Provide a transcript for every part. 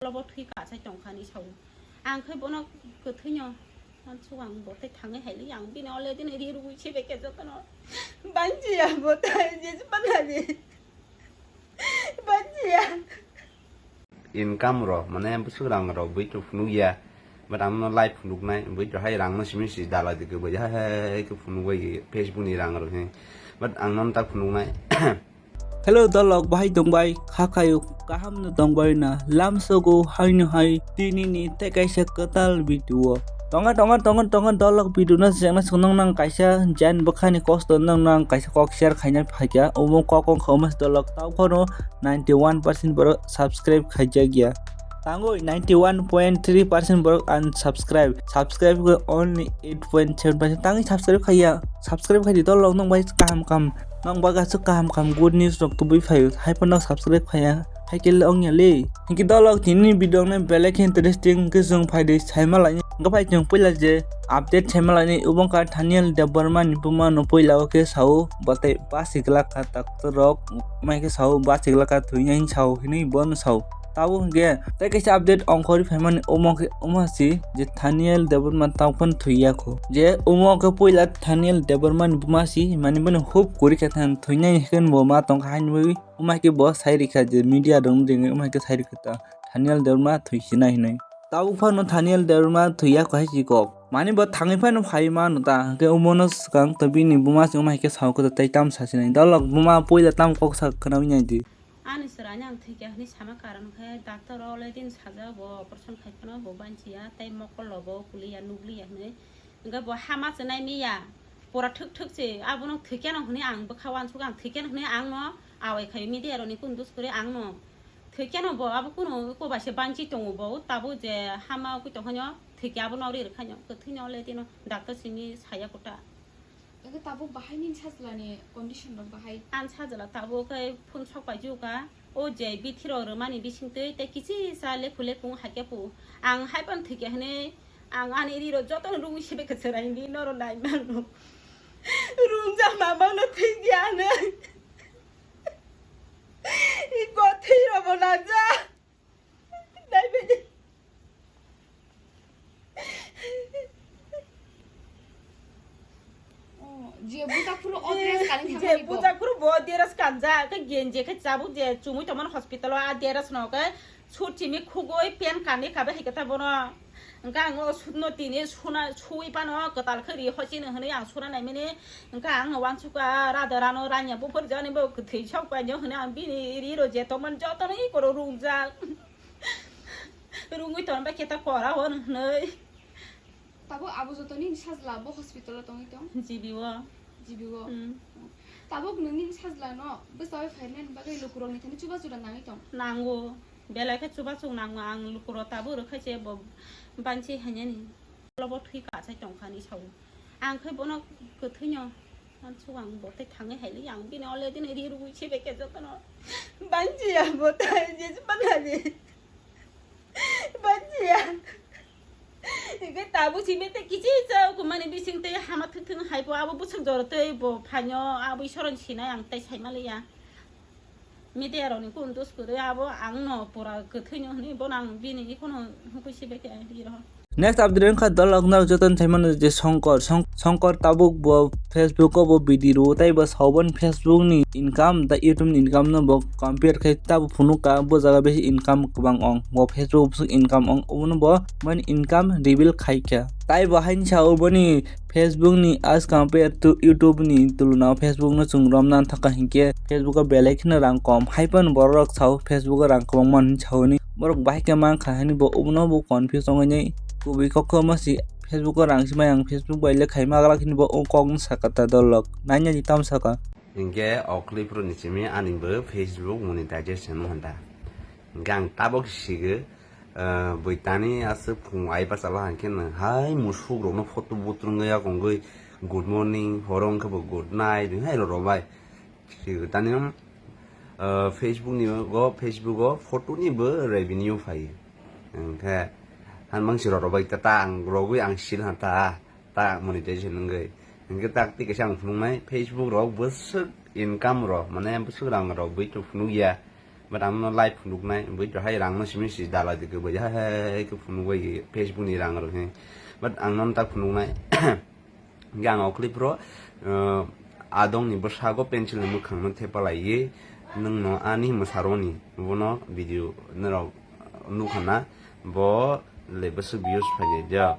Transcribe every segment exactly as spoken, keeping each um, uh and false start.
Ulo bo thwi kasai tongkha hinwi sao. Ang khe bono kwthwino uansuk ang bo tei thangwi haili ang bini already no ri rwui se bai khe jotono. Banchiya bo tai je panani. Banchiya. Income rok, mane bwswk rang rok bui to phunuk ya. But ang no live phunuk nai, bui to hai rang no simi si dalai de ke bui hai hai ke phunuk bai Facebook ni rang rok he. But ang no tak phunuk nai. Hello dolok, bahai tongbai, kha khayo, kaham no tongbai na, lam sogo hai no hai, tini ni tei kaisa kwtal video. Tonga, tonga, tonga, tonga, dolok video no jengna swnang nang kaisa jan bwkhani kosto nang nang kaisa kok share khaina phaikha, omo kok wngkha omo se dolok, tao phano ninety one percent borok subscribe khaijak ya. Tangwi ninety one point three percent borok unsubscribe, subscribe khe only eight point seven percent. Tangwi subscribe khaiya, subscribe khaidi dolok nang bai kaham kaham, nang baga se kaham kaham good news rok tubui phaio, hai phano subscribe khaiya, hai khe le ongya le. Hingke dolok tini video no belai khe interesting khe chwng phaidi saima laini. Hingke phai chwng puila je update saima laini, obo wngkha Thaniel Debbarma ni buma no puila o khe sao, bo tei basi glak kha doctor rok, mai khe sao basi glak kha thwinai sao hinui bo no sao. Tabuk hingke tei kaisa update ongkhorwi phaimani omo khe, omo si je Thaniel Debbarma tamo phano thwi yakho. Je omo khe puila Thaniel Debbarma ni buma si, mani bono hub kwrwi khe thang thwinai hwnkhe bo ma tongkha haini bagwi. Omo hai khe bo sai rikha je media rok ringwi omo hai khe sai rikha ta Thaniel Debbarma thwi sinai hinui. Tabuk phano Thaniel Debbarma thwi yakho hai si kok. Mani bo thangwi phano phai mano ta hwnkhe omono swkang to bini buma si omo hai khe sao khe tei tam sa sinai. Dolok buma puila tam kok sa khwnawi nai di. Ani chwraino ang thwikha hwnwi sama karon khe doctor o le din sajak bo operation khai phano bo banchiya tei mokol rok bo kuliya nugliya hwnwi. Hwnkhe bo hama se nai miya pura thwk thwk se abono thwikheno hwnwi ang bwkha uansuk ang thwikheno hwnwi ang no awai khai media rokni kundus kwrwi ang no thwikheno bo abo kunu eko bai se banchi tongo bo tabuk je hama ugui tongkhaino thwikhe abono ri rwkhaino kwthwino le tino doctor simi saya kota. Hwnkhe tabuk bahai nini sajlani condition rok bahai? Ang sajla tabuk khe phun sok pai jukha, o je bithi rok rwmani bisingtwi tei kichisa lekhu lekhu wng hai khe pu. Ang hai phano thwikhe hwnwi ang ani ri rok jotono rungwi se bai khe chwrai di norok nai mano. Rungjak mamang no thwikhe ano. I kothwi rok bo nanja. Nai bai di. Oh, je buta phuru o dress kani je thangmani bo. Buta phuru bo dress kanja, ke genji ke chabuk je chumui tongmani hospital o, a dress no ke sut chimi khugui pen kani kabe hai khe ta bono. Hwnkhe ang o sut no tini suna, sui phano kwtal khe ri hochini hwnwi ang suna naimani. Hwnkhe ang uansukha, rada rano ranya buphur jani bo kwthwi sok painyo hwnwi ang bini ri ro je tongmani jotono i koro rungjak. Rungwi tongba khe ta kora hwn hwnwi. Tabuk abo joto nini sajla bo hospital o tongwi tong? G B o. G B o? Hmm. Tabuk nwng nini sajla no bwchaui phainani bagwi lukurokni thani chubachu da nangwi tong? Nango. Belai khe chubachu nango ang lukurok tabuk rwkha se bo banchi hainani. Ulo bo thwi kasai tongkha hinwi sao. Ang khe bono kwthwino uansuk ang bo tei thangwi haili ang bini already no ri rwui se bai khe jotono. Banchiya bo tai je panani. Banchiya. Hwnkhe tabuk simi tei kichisa kumani bising tei hama thwk thwk hai bo abo bwswk jora tei bo phaino abo Isoroni sinai ang tei saimaliya. Media rokni kundus kwrwi abo ang no pura kwthwino hwnwi bono ang bini ikhwno hukui se bai khe ri rw. Next update wngkha dolok no jotono saimano je Songkor. Song-, Songkor tabuk bo Facebook o bo video rwo tei bo sao boni Facebook ni income tei YouTube ni income no bo compare khe tabuk phunukha bo jaga besi income kwbang ong. Bo Facebook bwswk income ong obono bo boni income reveal khaikha. Tai bo haini sao boni Facebook ni as compare to YouTube ni tuluna o Facebook no chwng romna thangkha hinkhe Facebook o belai kheno rang kom. Haiphano borok rok sao Facebook o rang kwbangma hinwi saui borok bahai khe mankha hinwi bo obono bo confuse ongwi nai kubui kok khe omo si Facebook o rang swmai ang Facebook bai le khaima glak hinwi bo o kok no sakha ta dolok nainani tamo sakha. Hinkhe o clip rokni simi ani bo Facebook monetization wngkha ta. Hinkhe ang tabok sigo, ah, bwitani aswk phung ai bachalo hinkhe nwng hai musuk rokno photo butrungwi yakungwi good morning, horo wngkhe bo good night, hai rw rw bai. Sigo tani, ah, Facebook ni go, Facebook o photo ni bo revenue phai. Hinkhe han bangsi rw rw bai ta, ta ang rogwi ang sil han ta, ta monetization wngwi. Hinkhe tak twi kaisa ang phunuknai Facebook rok bwswk income rw, mane bwswk rang rw bui to phunukya. But ang no live phunuknai, bui to hai rang no simi si dala di ke bui hai hai ke phunuk bai Facebook ni rang rok he. But ang no ta phunuknai. Hingke ang o clip ro, eh, adong ni bwsago pencil ni mwkhang no thepa lai ye, nwng no ani mwsaroni bono video norok nukha na, bo le bwswk views phai ya.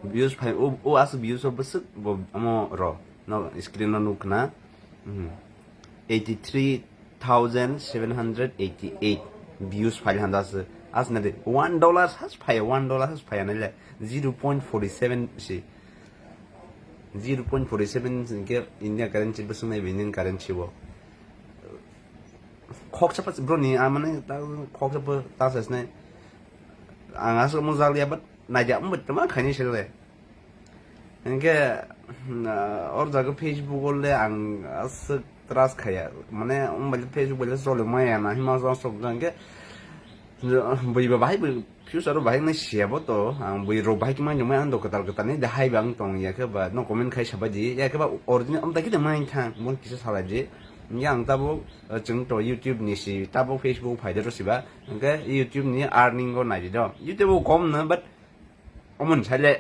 Views phai, o, o aswk views o bwswk bo omo ro, no screen no nukha na. Mhm. Eighty three thousand seven hundred eighty eight views phai handa se. Asna de one dollar has phai, one dollar has phai na le zero point forty seven si. Zero point forty seven ke India currency bwswk nai Indian currency bo. Khoksa pas bro ni amane ta khoksa pa ta sas nai. Ang aswk mo jaglia but naija mo tama khani sele. Hingke, mm, ah, or jaga Facebook o le ang aswk trust khaya. Mane, um, bai Facebook bai le chole maya na, hima jang sok jang ke, bui ba bahai bui future o bahai nai siya bo to, ang bui ro bahai kima nyamai ang do kwtal kwtal ni de hai bang tong ya ke ba, no comment khai sabai di, ya ke ba original um ta khe de mai thang, mon kisa salai di. Ya ang tabo, eh, chwng to YouTube ni si, tabo Facebook phai de ro si ba, hingke YouTube ni earning o nai di do. YouTube o kom no, but omon sai le,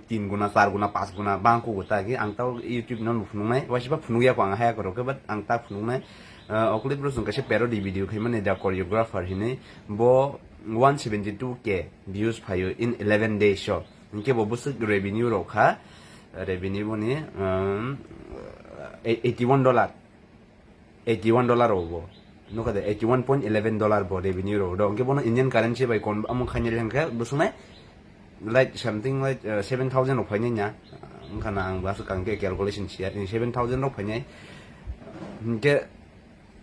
tin guna, char guna, pas guna bang kugo ta ki ang tao YouTube no phunuknai, waisa phunukya ko ang haya korok ke, but ang ta phunuknai. Ah, o clip ro chwng kaisa parody video khaimani da choreographer hinwi, bo one seventy two K views phaio in eleven days o, hinkhe bo bwswk revenue rok kha, revenue boni, um, eighty one dollar. Eighty one dollar rok bo. Nukha de, eighty one point eleven dollar bo revenue rok do. Hingke bono Indian currency bai kon, amo khainai le hingke bwswknai, like, something like, uh, seven thousand rok phainai nya. Wngkha na ang bwswk ang khe calculation siya. Seven thousand rok phainai. Hingke,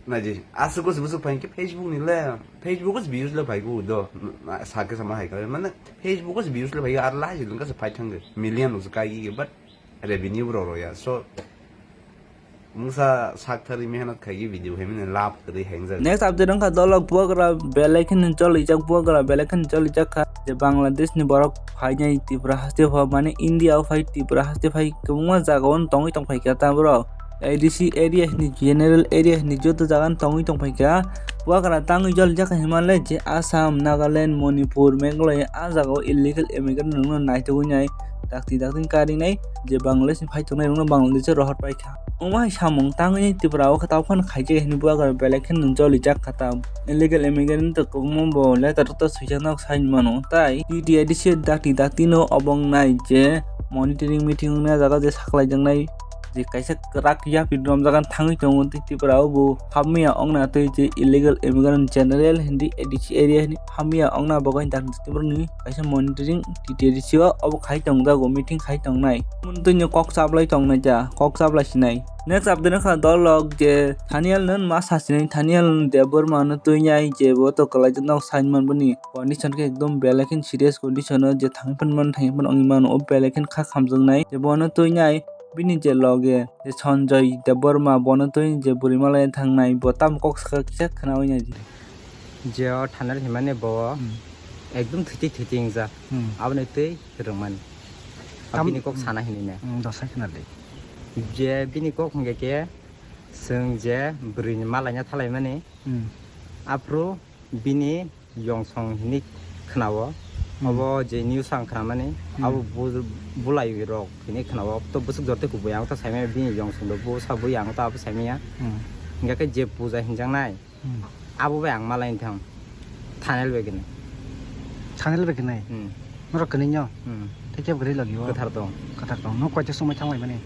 naidi, aswk bwswk bwswk phai hingke Facebook ni le, Facebook o views le phai gu do. Sa khe sama hai kha. Mane, Facebook o views le phai gu, ar lai jil wngkha se phai thangkhe. Million rok se kai gi, but revenue bo rw rw ya. So, mungsa sak thari mehnat khai video hai mene lab kwrwi hai wngjak. Next update wngkha dolok buagra belai kheno cholijak, buagra belai kheno cholijak kha je Bangladesh ni borok phainai Tripura haste pha, mane India o phai Tripura haste phai kwbangma jaga o tongwi tong phai kha ta borok. A D C area ni general area ni joto jaga tongwi tong phai kha. Buagra tangwi cholijak kha hinmale je Assam, Nagaland, Manipur, Meghalaya a jaga o illegal immigrant rokno naitugwi nai dakti dakti karinai je Bangladesh ni phai tongnai rokno Bangladesh o rohor pai kha. Omo hai samung tangwi Tripura o khe tamo phano khaijak hwnwi buagra belai kheno jolijak kha ta. Illegal immigrant to kwbangma bo letter to swijak nok sai mano tai T T A D C dakti dakti no obo wngnai je monitoring meeting wngna jaga je saklai jaknai je kaisa kwrak yapri romjak thangwi tongo tei Tripura o bo hamya wngna twi je illegal immigrant general hindi A D C area ni hamya wngna bagwi dakti borokni kaisa monitoring T T A D C o obo khai tongjago, meeting khai tongnai. Mantwino kok chaplai tongnai ja, kok chaplai sinai. Next update wngkha dolok je Thaniel no ma sasinai, Thaniel Debbarma no twi nai je bo to kwlai nok sign man boni condition khe ekdom belai khe serious condition o je thang phan man thang phan wngwi mano o belai khe kha khamjaknai je bono twi nai bini je loge je Sanjoy Debbarma bono twi je bwrwi malai thangnai bo tamo kok saka kisa khwnawi nai. Je o Thaniel himani bo Hmm. ekdom thiti thiti wngjak. Hmm. Aboni twi rwngmani. Tam- Bini kok Hmm. sana hinwi na. Hmm, dosa khna de. Je bini kok hwnkhe khe chwng je bwrwini malaina thalaimani. Hmm. Aphuru bini yongsong hinwi khwnao. Hmm. Obo je news ang khwnamani, Hmm. abo bu-, bulai rok hinwi khwnao. To bwswk joto kubui ang to saimaya bini yongsong do busa bui ang to abo saimaya. Hmm. Hingkhe je puja hinjaknai. Hmm. Abo bai ang malai thang. Thaniel bai kwnwi. Thaniel bai kwnwi? Hmm. Norok kwnwi nyo? Hmm. Tei kebo kwrwi logi o? Kwthar tong. Kwthar tong. Nok koita somoi thang lai mani?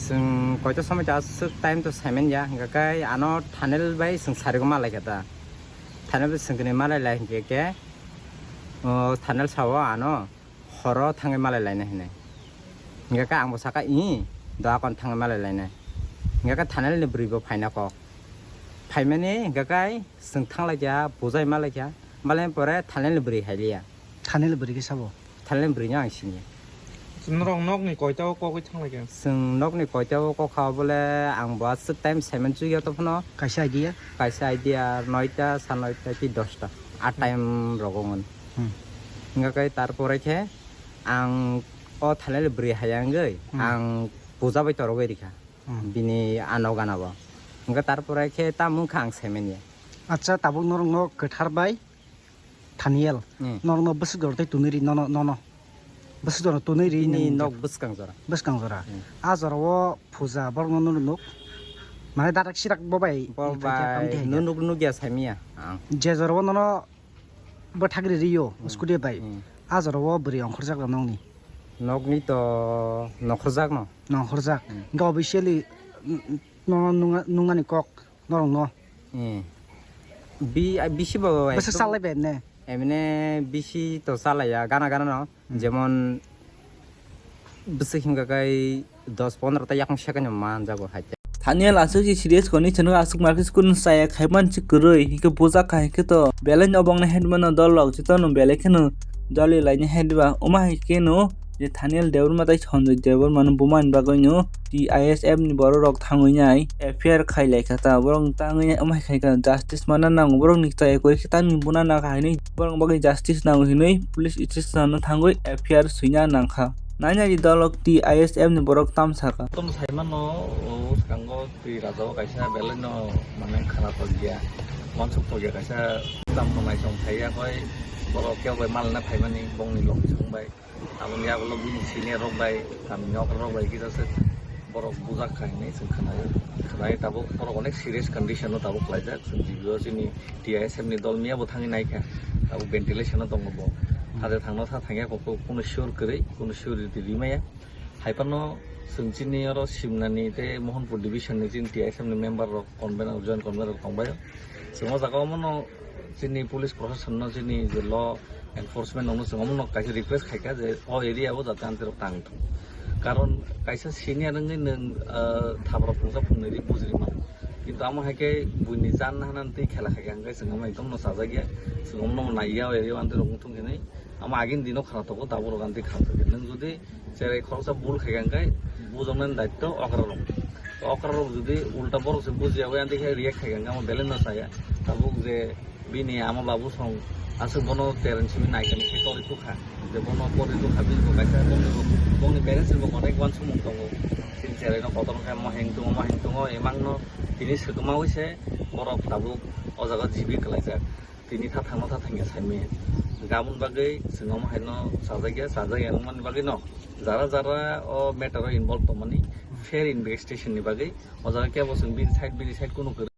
Chwng koita somoi ta aswk time to saiman ya. Hingkha khe ano Thaniel bai chwng sarigo malai kha ta. Thaniel bai chwng kwnwi malai lai hingkhe khe, o, Thaniel sao ano horo thangwi malai lainai hinwi. Hingkha khe ang bo saka, "Ih, doa kon thangwi malai lainai." Hingkha khe Thaniel ni bwrwi bo phaina kok. Phaimani hingkha khe chwng thang lai kha, bujai malai kha. Malai pore Thaniel ni bwrwi hai liya. Thaniel ni bwrwi khe sabo? Thaniel ni bwrwi no ang sini. Norok nokni koita o kok wi thang lai kha? Chwng nokni koita o kok kha bole ang bo aswk time saiman chukya to phano. Kaisa idea? Kaisa idea noita, sa noita ki dosta. A Hmm. time rogo ngon. Hmm. Hingkha khe tarpore khe ang o Thaniel bwrwi hai wngwi Hmm. ang puja bai torogwi rikha. Hmm. Bini ano gana bo. Hingkha tarpore khe tamo wngkha ang saimanya. Acha, tabuk norokno kwthar bai Thaniel, Hmm. norokno bwswk jora tei tunui ri nono, nono. Bwswk jora tunui ri Bini nini nok bwskang jora. Bwskang jora. Hmm. A jora o puja borokno nunu nuk. Mane darak sirak bo bai Bo bai pamti hai nunuk nukya saimiya. Ang. Je jora o nono bwthagri riyo, Hmm. scooty bai. Hmm. A jora o bwrwi ongkhorjak rw nokni. Nokni to nokhorjak no. Nokhorjak. Hmm. Ga officially, n-, n-, nono nunga-, nungani kok. Norokno. Hmm. Bi-, a, bisi bo Bwswk ekdom salai bai ne? Emne bisi to salaiya, gana gana no. Hmm. Jemon bwswk himkha kai dos pondro ta yakung second no manjago hai. Thaniel aswk si serious condition o aswk market school no chaya khaiman si kwrwi, hinkhe bujak kha hinkhe to belai no obongni headman no dol rok chito no belai kheno doli laini head ba. Oma hai khe no je Thaniel Debbarma tei Sanjoy Debbarma no buma ni bagwi no T I S F ni borok rok thangwi nai F I R khai lai kha ta, borok tangwi nai omo hai khai kha justice mana nango, borok ni chaya kwrwi khe tamni buna nang kha hinwi borok ni bagwi justice nango hinwi police station o thangwi F I R swina nang kha. Nai nai di dolok T I S F ni borok tam sa kha. Tom sai mano o swkango twi raja o kaisa belai no mane khana tokya, wansuk tokya kaisa tam no naisong phaiya koi borok kebo bai malna phaimani bongni lok song bai. Aboni yagulo bini senior rok bai, kami ni okra rok bai kisa se borok bujak kha hinwi chwng khwnaio. Khwnai tabuk borok onek serious condition o tabuk khlaijak. Chwng G B O chini T I S F ni dol miya bo thangwi naikha. Tabuk ventilation o tongo bo. Hade thangno tha thangya kok kunu sure kwrwi, kunu sure rwtwi rimaya. Hai phano chwng chini oro Simnani tei Mohanpur division ni chini T I S F ni member rok convener, joint convener rok tongbaio. Chwng o jaga o mano chini police proshashan no chini je law enforcement rok no chwng omo no kaisa request khaikha je o area o jate amtwi rok tang thung. Karon kaisa senior wngwi nwng, ah, thapra phungsa phungnwi ri bujri mano. Kintu amo hai khe buini jan hana twi khela khaikha hwnkhe chwng omo ekdom no chajakya. Chwng omo no naiya o area o amtwi rok wng thung hinwi. Amo agini dino khana tongo, tabuk rok amtwi khana tongo. Nwng jodi cherai khoroksa bul khaikha hwnkhe bujoknani daitto okra rok. Okra rok jodi ulta borok se bujiya bai amtwi khe react khaikha hwnkhe amo belai no chaya. Tabuk je bini ama babu song aswk bono tereng simi naikani khe tori tukha. Je bono pori tukha bini bo kaisa bongni bo, bongni parents ni bo onek uansukmung tongo. Chini cherai no kotor khe mo heng tongo, mo heng tongo, emang no tini swkma wi se borok tabuk o jaga jibi kwlaijak. Tini tha thangno tha thangya saimaya. Gabon bagwi chwng omo haino chajakya, chajakya wngmani bagwi no jara jara o matter o involve tongmani fair investigation ni bagwi o jaga kebo chwng bini side, bini side kunu kwrwi.